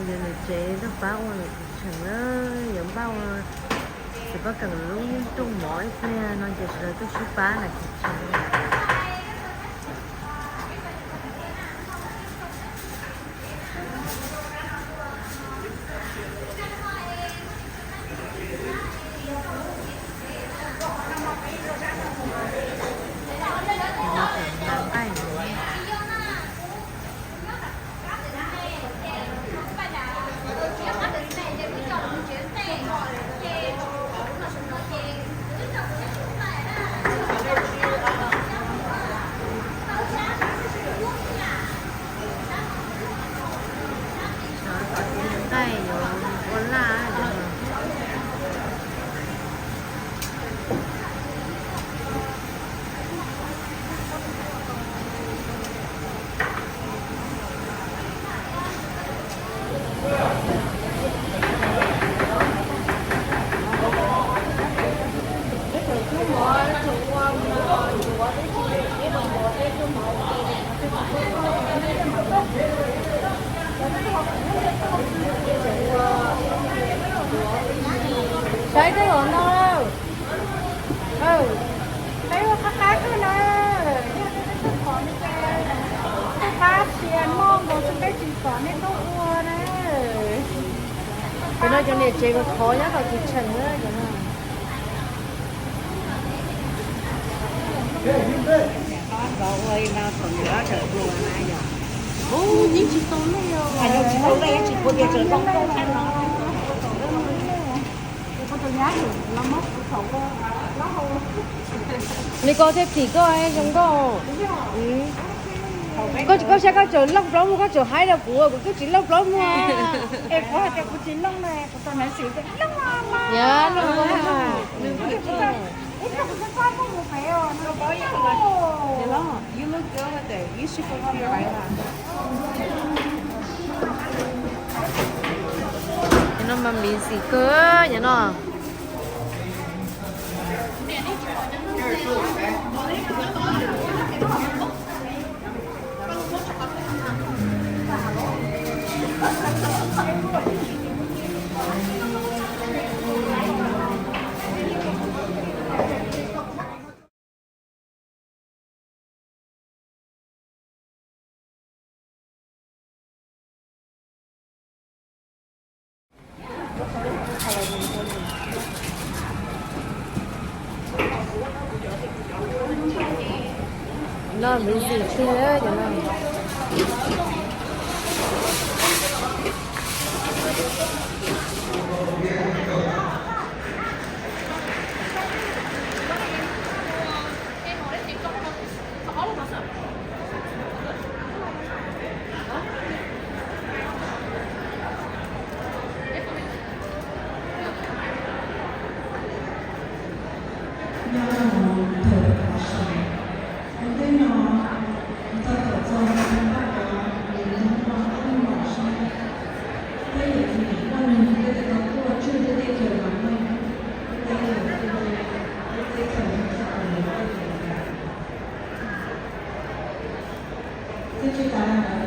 Yog niam tsev tuaj pab ua lawm kuv tseem lawm, yuav npaj ua txiv paj keem lub rooj mov ib pliag no ces sawv daws tuaj sib pab lawm kuv tseem. Nqaij yuav ua laj. Saib tej zaum no, peb ua qab qab kawg na, yog nej tsis pom no ces peb qab sia noj nkaus xwb, peb tsis pom nej tuaj ua na. Cov no cov niam tsev khov nyob tom tiv tsheem na cov no. Ub, yeej tsis tau lej os. Nws ko thiaj phim koj zoo nkauj. Koj, koj saib koj tseem looj plaub muag, koj tseem haib rau kuv, kuv twb tsis looj plaub muag. Es kuv hais tias kuv tsis looj na, kuv tau hnav xim tias looj. Yog looj. Cov no mas miv xim kawg cov no. No miv xim tiag cov no. Nyob rau ntawm Pov Seem, ua ntej no, txog thaum txog ntawm Pov Seem, peb yawm txiv Nim Nplooj thiab tej tau tuaj tswj tej teb chaws los mloog, peb yawm txiv, peb teb chaws, thiab tsis tas li ntawd,